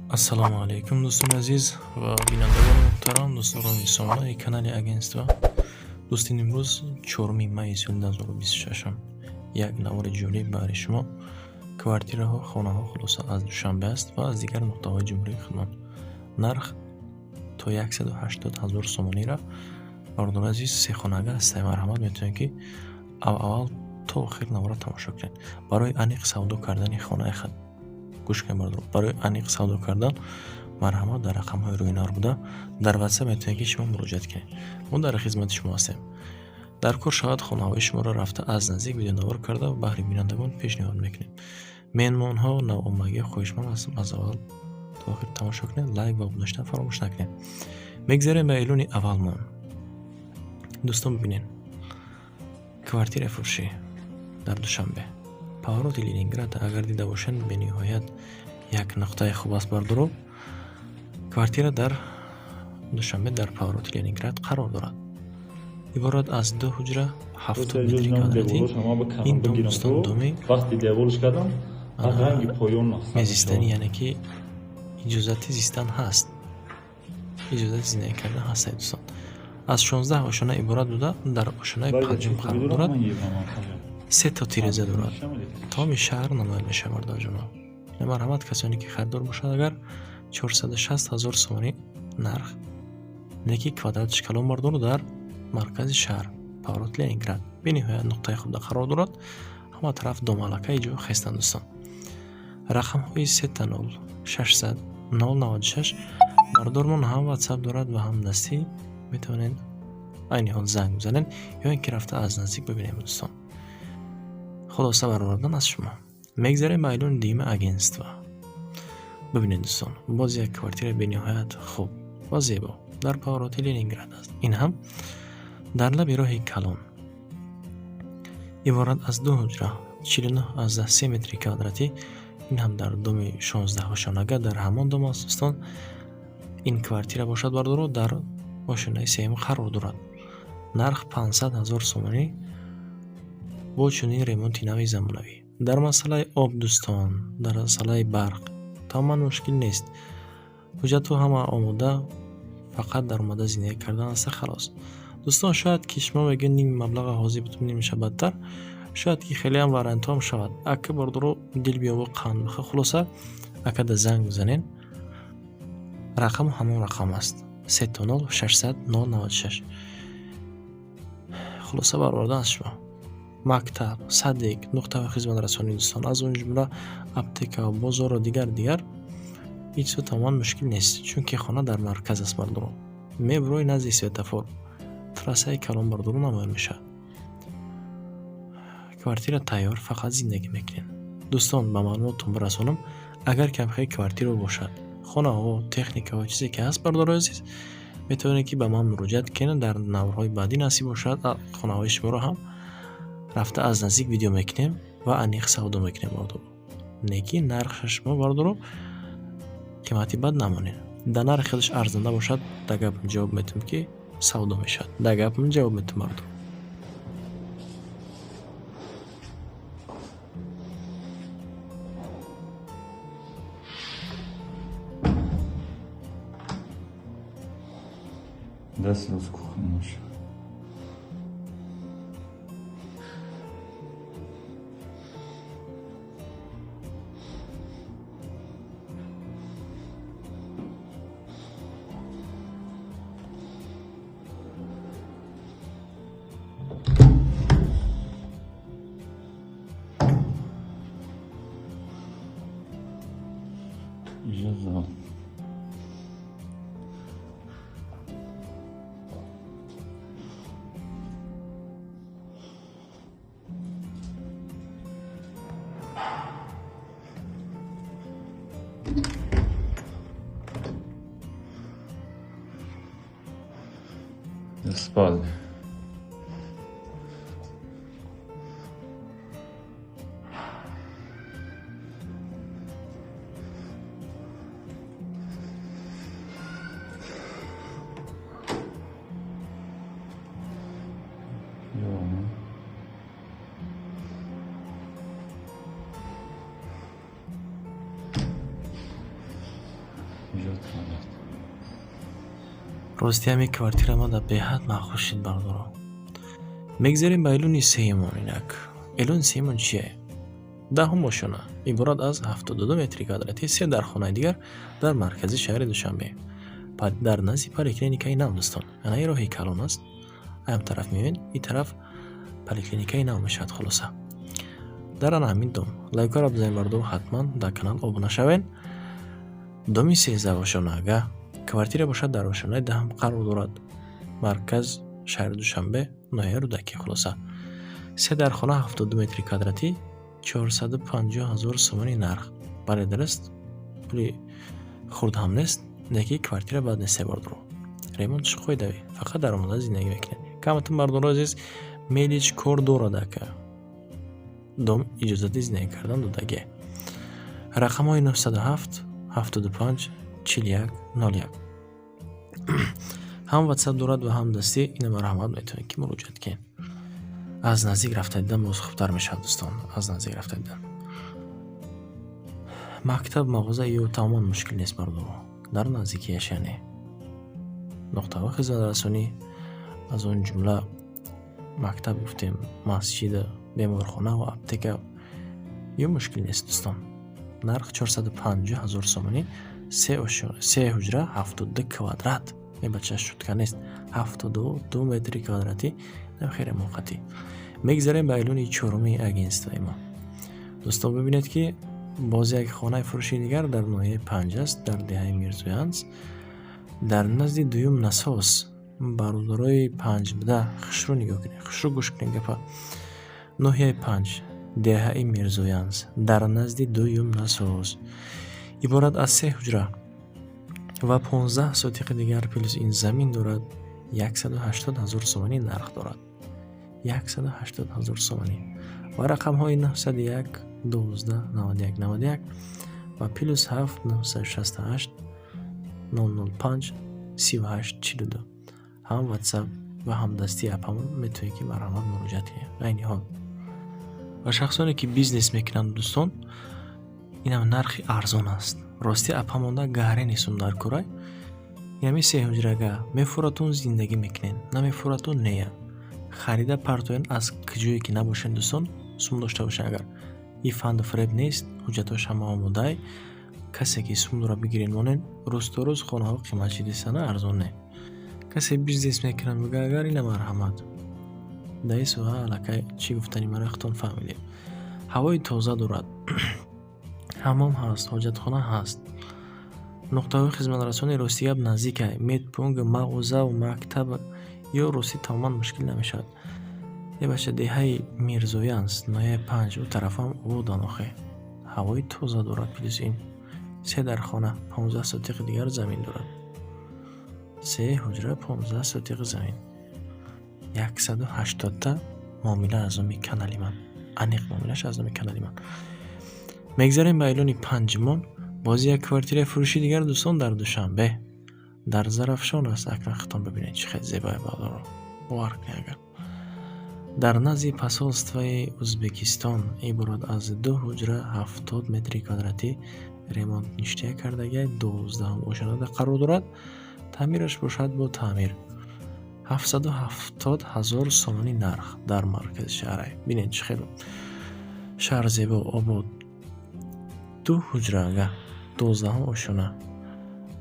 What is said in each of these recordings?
Ассалому алайкум, дӯстони азиз ва бинандагони муҳтарам, дӯстдорони сомонаи канали агентство. Дӯстин, имрӯз 4 майи соли 2026, як навори ҷолиб баҳри шумо. Квартираҳо, хонаҳо, хулоса, аз Душанбе аст ва аз дигар нуқтаҳои ҷумҳурии худмон. Нарх то 180 ҳазор сомонӣ рафт. Бародари азиз, сехонага ҳастай, марҳамат, метавонед, ки аввал то охир навора тамошо кунед. Барои аниқ савдо кардани хонаи худ, гӯш кунед, бародар, барои аниқ савдо кардан марҳамат, дар рақамҳои рӯи навор буда дар ватсап метавонед, ки шумо муроҷиат кунед. Мо дар хизмати шумо ҳастем. Дар кор шавад, хонаҳои шуморо рафта аз наздик видеонавор карда баҳри бинандагон пешниҳод мекунем. Меҳмонҳо, навомагӣ, хоҳишманд ҳастам, аз аввал то охир тамошо кунед, лайк ва обуна шудан фаромӯш накунед. Мегзарем ба эълони аввалмон. Дӯстон, бибинед, квартираи фурӯшӣ дар Душанбе, повороти Ленинград. Агар дида бошанд, бениҳоят як нуқтаи хуб аст, бардоро. Квартира дар Душанбе, дар повороти Ленинград қарор дорад. Иборат аз ду ҳуҷра, 70 метри квадратӣ. Ин дом, дӯстон, доми мезистанӣ, яъне ки иҷозати зистан ҳаст, иҷозати зиндагӣ кардан ҳаст, дӯстон. Аз 16 ошёна иборат буда, дар ошёнаи панҷум қарор дорад. Се то тиреза дорад, тамоми шаҳр намоян мешавад, бародарҷоно. Марҳамат, касоне ки харидор бошад, агар 460 ҳазор сомонӣ нарх, неки квадратиш калон, бардору, дар маркази шаҳр, поворот Ленинград, бениҳоят нуқтаи хубда қарор дорад. Ҳама тараф домалакаи ҷо хестанд, дӯстон. Рақамҳои сета нол шашсад нол наваду шаш. Бародармон ҳам ватсап дорад ва ҳам дастӣ, метавонед айни ҳол занг бизанед ё ин ки рафта аз наздик бибинем, дӯстон. Хулоса, баровардан аз шумо. Мегзарем ба эълони дуюми агентство. Бибинед, дӯстон, боз як квартираи бениҳоят хуб ва зебо дар повороти Ленинград аст. Ин ҳам дар лаби роҳи калон. Иборат аз ду ҳуҷра, 49,3 метри квадратӣ. Ин ҳам дар доми 16 ошёнага, дар ҳамон дом аст, дӯстон. Ин квартира бошад, бардоро, дар ошёнаи сеюм қарор дорад. Нарх 500 ҳазор сомонӣ бо чунин ремонти нави замонавӣ. Дар масъалаи об, дӯстон, дар масъалаи барқ тамоман мушкил нест. Ҳуҷҷатҳо ҳама омода, фақат дар омада зиндагӣ кардан аста, халос. Дӯстон, шояд ки шумо мегӯед, ними маблаға ҳозир бутун, нимаша бадтар, шояд ки хелеам вариантҳоам шавад. Ака, бардоро, дил биёбу қанд бихӯр. Хулоса, акада занг бизанед, рақаму ҳамон рақам аст: сето нол шашсад нол наваду шаш. Хулоса, баровардан аз шумо. Мактаб, садик, нуқтаҳои хизматрасонӣ, дӯстон, аз он ҷумла аптека, бозору дигар дигар, ҳеҷ чизо тамоман мушкил нест, чунки хона дар марказ аст, бардоро. Мебурои назди светофор, трассаи калон, бардоро, намоён мешавад. Квартира тайёр, фақат зиндагӣ мекунед. Дӯстон, ба маълумоттон бирасонам, агар камхел квартирао бошад, хонаҳо, техникаҳо, чизе ки ҳаст, бародарои азиз, метавонед, ки ба ман муроҷиат кунед. Дар наворҳои баъдӣ насиб бошад, хонаҳои шуморо ҳам рафта аз наздик видео мекунем ва аниқ савдо мекунем, бардоро. Неки нархша шумо, бардоро, қимати бад намонед. Дар нархи худаш арзанда бошад, да гапам ҷавоб метавам, ки савдо мешавад. Да гапам ҷавоб метавам, бардоро. Даст роз кухня наша. Инҷа зал. Спальня. Эҷод кардад. Рости, ҳамин квартира мада беҳад маъқул шид, бардоро. Мегзарем ба эълони сеюмон. Инак, эълони сеюмон чие? Даҳум ошёна, иборат аз 72 метри квадратӣ, се дархонаи дигар дар маркази шаҳри Душанбе, дар назди поликлиникаи нав. Дӯстон, ана ин роҳи калон аст, аям тараф меоед, ин тараф поликлиникаи нав мешавад. Хулоса, дар ана ҳамин дом лайкҳоро бизанед, бардор, ҳатман дар канал обуна шавед. Доми 13 ошёнага квартира бошад, дар ошёнаи даҳам қарор дорад, марказ шаҳри Душанбе, ноҳияи Рӯдакӣ. Хулоса, се дархона, 72 метри квадратӣ, 450 ҳазор сомонӣ нарх. Бале, дуруст, пули хурд ҳам нест, леки квартира бад нест, бардоро. Ремонтш қоидавӣ, фақат дар омода зиндагӣ мекунед. Каматун, бардоро азиз, мелич кор дорад, ака, дом иҷозати зиндагӣ кардан додагӣ. Рақамҳои 907 75 41 01, ҳам Ватсап дорад ва ҳам дастӣ. Ина, марҳамат, метавонед ки муроҷиат кунед. Аз наздик рафта дидан боз хубтар мешавад, дӯстон, аз наздик рафта дидан. Мактаб, мағоза ё тамоман мушкил нест, бардоро, дар наздикияш, яъне нуқтаҳои хизматрасонӣ, аз он ҷумла мактаб гуфтем, масҷида, беморхона ва аптека ё мушкил нест, дӯстон. Нарх 450 ҳазор сомонӣ, се ҳуҷра, 72 квадрат. Е бача, шутка нест, 72 метри квадратӣ, хеле муваққатӣ. Мегзарем ба эълони чоруми агентствои мо. Дӯстон, бибинед, ки боз як хонаи фурӯшии дигар дар ноҳияи Панҷ аст, дар деҳаи Мирзоянс, дар назди дуюм насос. Бародарои Панҷ буда, хушрӯ нигоҳ кунед, хушрӯ гӯш кунед гапа. Ноҳияи Панҷ, деҳаи Мирзоянс, дар назди дуюм насос, иборат аз се ҳуҷра ва 15 сотиқи дигар, плюс ин замин дорад, 180 ҳазор сомонӣ нарх дорад, 180 ҳазор сомонӣ. Ва рақамҳои 901 12 91 91 ва +7 968 005 38 42, ҳам Ватсап ва ҳам дастии апамон, метавонед ки марҳамат муроҷиат кунед айни ҳол. Ва шахсоне ки бизнес мекунанд, дӯстон, инам нархи арзон аст. Рости, апамонда гарени сум дар курай. Инами се ҳуҷрага мефуратун, зиндагӣ мекунед, намефуратун, нея, харида партоен аз куҷое ки набошед. Дӯстон, сум дошта бошед агар, и фанду фиреб нест, ҳуҷҷатҳош ҳама омодай. Касе ки сум дора, бигирен, монен. Рӯз то рӯз хонаҳо қимат шидисана, арзон не. Касе бизнес мекунад, мега агар, ина марҳамат. Дар ин соҳа аллакай чӣ гуфтани мара худтон фаҳмидед. Ҳавои тоза дорад, ҳаммом ҳаст, ҳоҷатхона ҳаст, нуқтаҳои хизматрасони, рости гап, наздика, медпункт, мағозаву мактаб ё ростӣ тамоман мушкил намешавад. Е бача, деҳаи Мирзоянс, ноҳияи Панҷ, ӯ тарафам ободан охе, ҳавои тоза дорад. Плюс ин се дархона, 15 сотиқи дигар замин дорад, се ҳуҷра, 15 сотиқи замин, 180-та муомила аз номи канали ман, аниқ муомилаш аз номи канали ман. Мегзарем ба эълони панҷумон. Боз як квартираи фурӯши дигар, дӯстон, дар Душанбе, дар Зарафшон аст. Акнун худтон бибинед, чӣ хел зебои, баъдоро, бовар кунед агар. Дар назди посольствои Ӯзбекистон, иборат аз ду ҳуҷра, 70 метри квадратӣ, ремонт ништия кардагиай, 12-ум ошёнада қарор дорад, таъмираш бошад бо таъмир, 770 ҳазор сомонӣ нарх, дар маркази шаҳр. Бинед, чӣ хел шаҳр зебо, обод. Ду ҳуҷрага, 12-ум ошёна,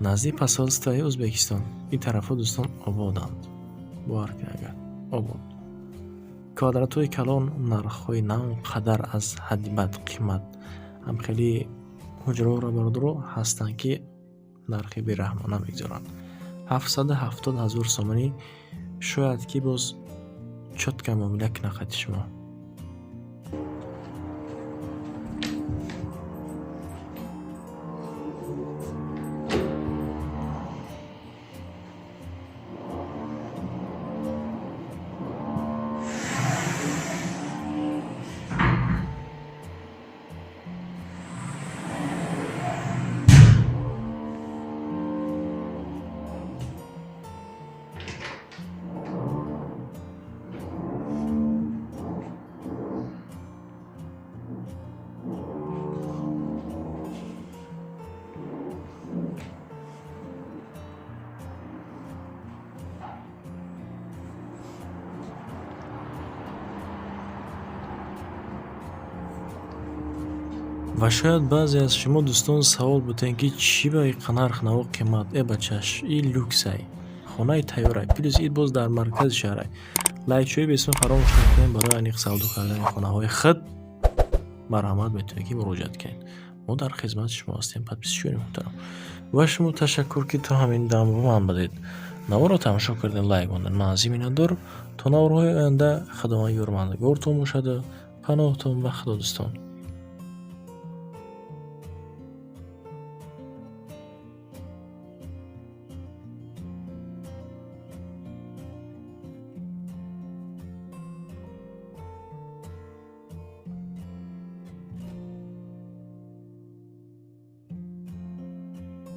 назди посольствои Ӯзбекистон. Ин тарафҳо, дӯстон, ободанд, бовар кунед агар, обод, квадратҳои калон, нархҳои на он қадар аз ҳадди бад қимат. Ҳам хеле ҳуҷраҳоро, бародаро, ҳастанд, ки нархи бераҳмона мегузоранд, 770 ҳазор сомонӣ. Шояд ки боз чётко муомила кунад хати шумо. Ва шояд баъзе аз шумо, дӯстон, савол будем, ки чӣ ба иқа нарх наво қимат? Э, бачаш, и люксай, хонаи тайёрай, плюс и боз дар маркази шаҳрай. Лайкчои бесма фаромӯш накунед. Барои аниқ савдо кардани хонаҳои худ марҳамат, метавонед, ки муроҷиат кунед. Мо дар хизмати шумо ҳастем, подписчикони муҳтарам. Ва шумо ташаккур, ки то ҳамин дам бо ман будед, наворро тамошо кардем, лайк мондан. Ман аз ин миннатдор. То наворҳои оянда Худованд ёрмандагортон бошаду паноҳтон ба Худо, дӯстон.